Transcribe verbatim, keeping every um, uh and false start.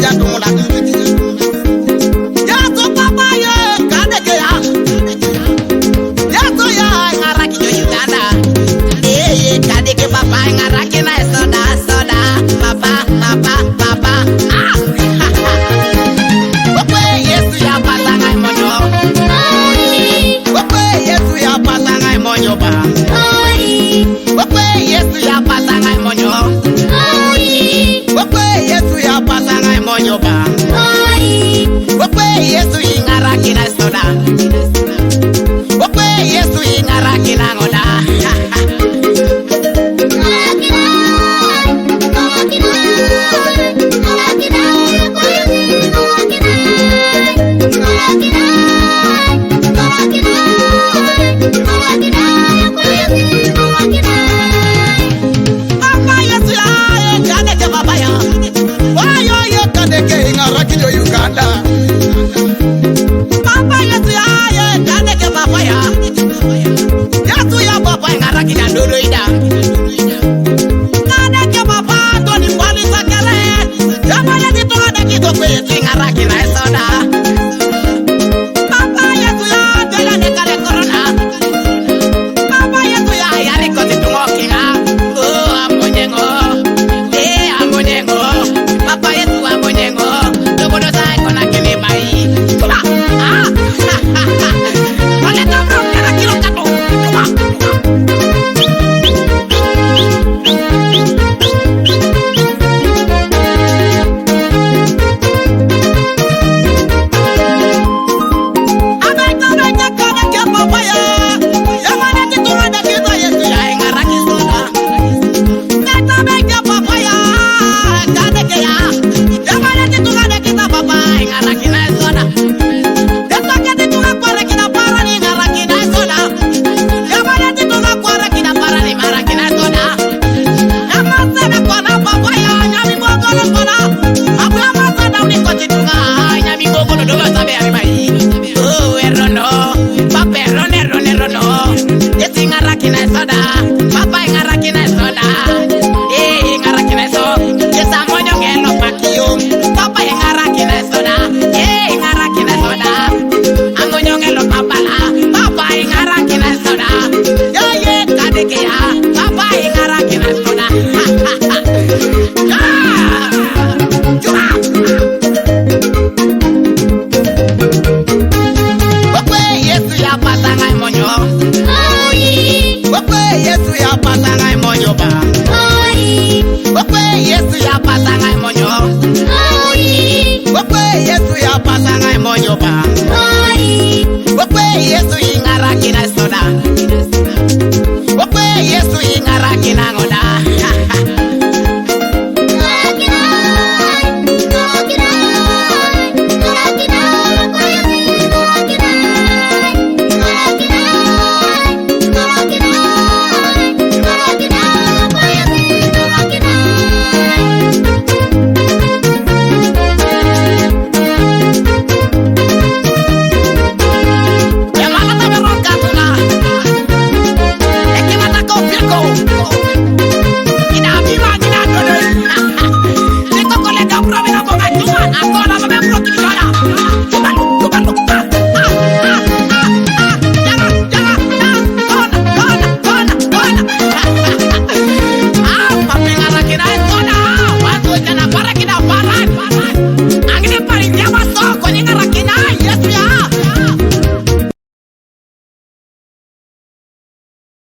Ya tumula. Ya to papa ya, kande ke ya. Ya to ya, ngara ki yo Uganda. Eh, ye kande ke papa, ngara ki na soda, soda. Papa, papa, papa. Ah! Okwe Yesu ya pasa ngai monyo. Okwe Yesu ya pasa ngai monyo ba. Okwe Yesu ya pasa ngai monyo. Okwe Yesu ya pasa ngai monyo ba. Okwe Yesu ingara kina soda. Okwe Yesu ingara kina ngoda. Papa Yesu ya, eh, kande ke papa ya. Wa yo ye kande ke ingara ki yo Uganda. Papa Yesu ya, eh, kande ke papa ya. Yesu ya papa ingara ki na dolo ida. Kande ke papa to ni pali sakele. Ya pale di to da ki to pe Yesu ingara ki na